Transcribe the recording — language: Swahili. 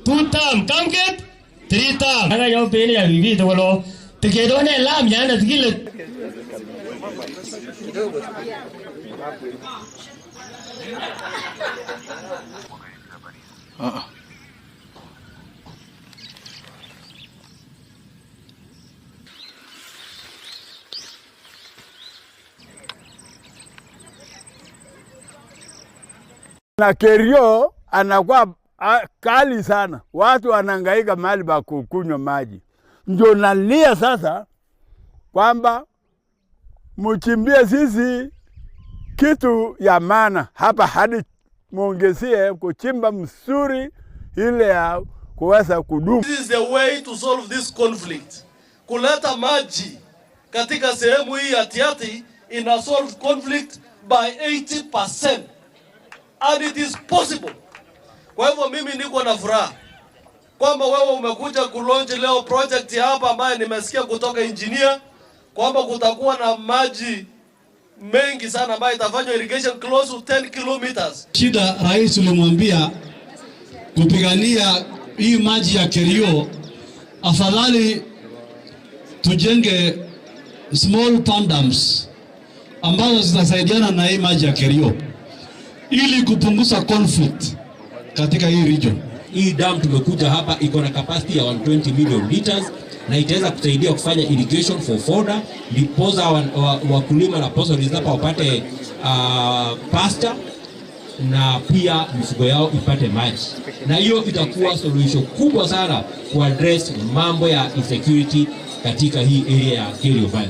Two term, Kamket, three term. Aga yo pele ya bibi to lo. Tikedo ne lam yana tikile. Na Kerio anakuwa kali sana, watu wanahangaika mahali pa kukunywa maji. Ndio nalia sasa kwamba mchimbie sisi kitu ya maana hapa, hadi muongezie kuchimba msuri ile ya kuweza kudumu. This is the way to solve this conflict. Kuleta maji katika sehemu hii ya Tiaty ina solve conflict by 80%. And it is possible. Kwa hivyo mimi niko na furaha kwamba wewe umekuja kulaunch leo project hapa ambayo nimesikia kutoka engineer kwamba kutakuwa na maji mengi sana ambayo itafanywa irrigation close to 10 kilometers. Shida rais ulimwambia kupigania hii maji ya Kerio, afadhali tujenge small pond dams ambazo zitasaidiana na hii maji ya Kerio ili kupunguza conflict katika hii region. Hii dam tumekuja hapa iko na capacity ya 120 million liters na itaweza kusaidia kufanya irrigation for fodder, ndiposa wakulima na pastoralists hapa wapate pasture na pia mifugo yao ipate maji, na hiyo itakuwa solution kubwa sana ku address mambo ya insecurity katika hii area ya Kerio Valley.